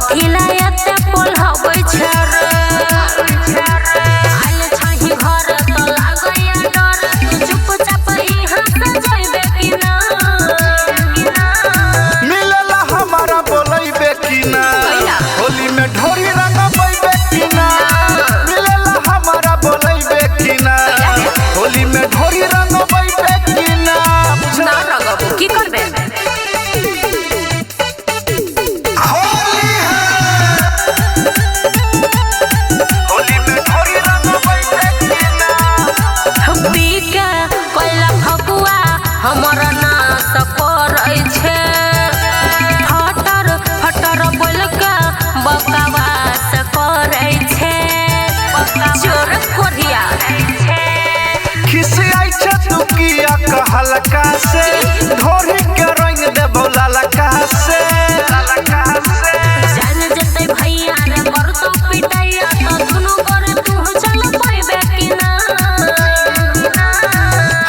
कथी ला एते पोल्हबै छै रे? आयल छही घर त लागैया डर, तू चुपचाप इहाँ से जइबे कि ना? मिलला हमारा बोलैबे कि ना? कैला? होली में ढोरी रंगबैबे कि ना? मिलला हमारा बोलैबे कि ना? कैला रे? होली में ढोरी रंगबैबे कि ना? ना रंगबो की करबे? होली है। होली में ढोरी रंगबैबे कि ना? पी के कोइला फगुआ हमर नाश करै छै, फटर फटर बोल के बकवास करै छै, चोर कोढ़िया। खिसियाई छै तू किया कहलका से, ढोरी के रंग देबौ ललका से, ललका से। जान जेतै भैया रे करतौ पिटैया, त दुनू गोरे तू चल पैबे कि ना?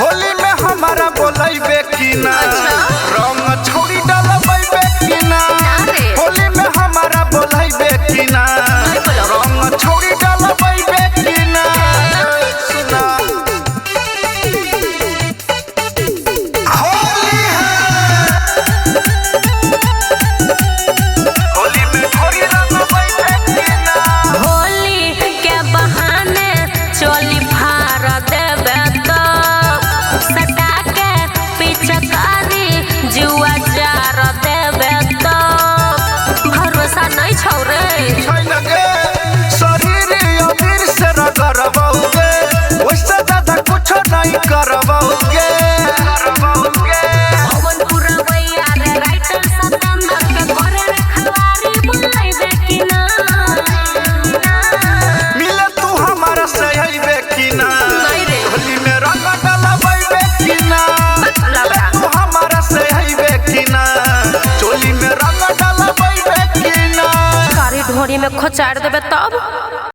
होली में हमारा बोलैबे कि ना? अच्छा। रंग छोड़ी डलबैबे कि ना? ना रे। होली में हमारा बोलैबे कि ना? नहीं बोलबो। रंग छोड़ी डलबैबे कि ना? सुना। होली है। होली में ढोरी रंगबैबे कि ना? होली के बहाने चोली फाड़ देबे तो सटा के पिचकारी जुआ जार देबे तो भरोसा नहीं छौ रे। छै न गे, शरीर अबीर से रगड़बौगे, ओइसे ज्यादा कुछो नहीं करबौगे, करबौगे। पवन पुरवैया रे राइटर सतेंद्र के करे रे खवारी बुलाइबे कि ना? मिले तू हमारा से अइबे कि ना? नहीं रे। होली में रंग डलबैबे कि ना? लबड़ा। तू हमारा से अइबे कि ना? चोली में रंग डलबैबे कि ना? कारी ढोरी में खोचार देबे तब।